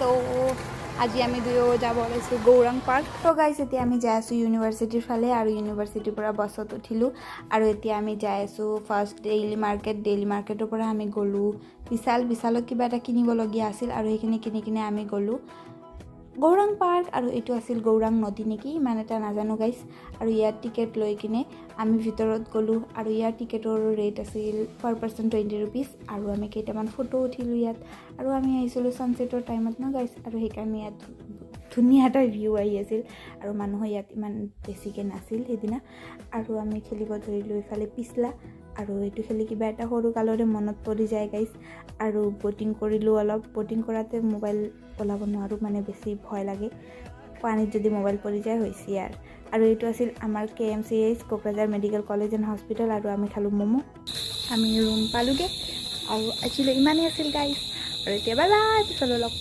তো আজি আমি দুয়ো যাব ওলাইছোঁ গৌৰাং পাৰ্ক। তো গাইছ, এতিয়া আমি যাই আছোঁ ইউনিভাৰ্চিটিৰ ফালে আৰু ইউনিভাৰ্চিটিৰ পৰা বাছত উঠিলোঁ আৰু এতিয়া আমি যাই আছোঁ ফাৰ্ষ্ট ডেইলি মাৰ্কেট। ডেইলি মাৰ্কেটৰ পৰা আমি গ'লোঁ বিশাল। বিশালত কিবা এটা কিনিবলগীয়া আছিল আৰু সেইখিনি কিনি কিনে আমি গ'লোঁ গৌৰাং পাৰ্ক। আৰু এইটো আছিল গৌৰাং নদী নেকি, ইমান এটা নাজানো গাইছ। আৰু ইয়াত টিকেট লৈ কিনে আমি ভিতৰত গ'লোঁ আৰু ইয়াৰ টিকেটৰ ৰেট আছিল পাৰ পাৰ্চন 20 ৰুপিজ। আৰু আমি কেইটামান ফটো উঠিলোঁ ইয়াত। আৰু আমি আহিছিলোঁ ছানছেটৰ টাইমত ন গাইছ, আৰু সেইকাৰণে ইয়াত ধুনীয়া এটা ভিউ আহি আছিল আৰু মানুহো ইয়াত ইমান বেছিকৈ নাছিল সেইদিনা। আৰু আমি খেলিব ধৰিলোঁ ইফালে পিছলা আৰু এইটো খেলি কিবা এটা সৰু কালৰে মনত পৰি যায় গাইছ। আৰু ব'টিং কৰিলোঁ অলপ। ব'টিং কৰাতে মোবাইল ওলাব নোৱাৰোঁ, মানে বেছি ভয় লাগে। পানীত যদি মোবাইল পৰি যায়, হৈছে আৰু। আৰু এইটো আছিল আমাৰ KMCH, Kokrajhar Medical College and Hospital. আৰু আমি খালোঁ ম'ম'। আমি ৰুম পালোঁগৈ আৰু আজিলৈ ইমানেই আছিল গাইছ। আৰু এতিয়া বাই বাই, পিছলৈ লগ পাম।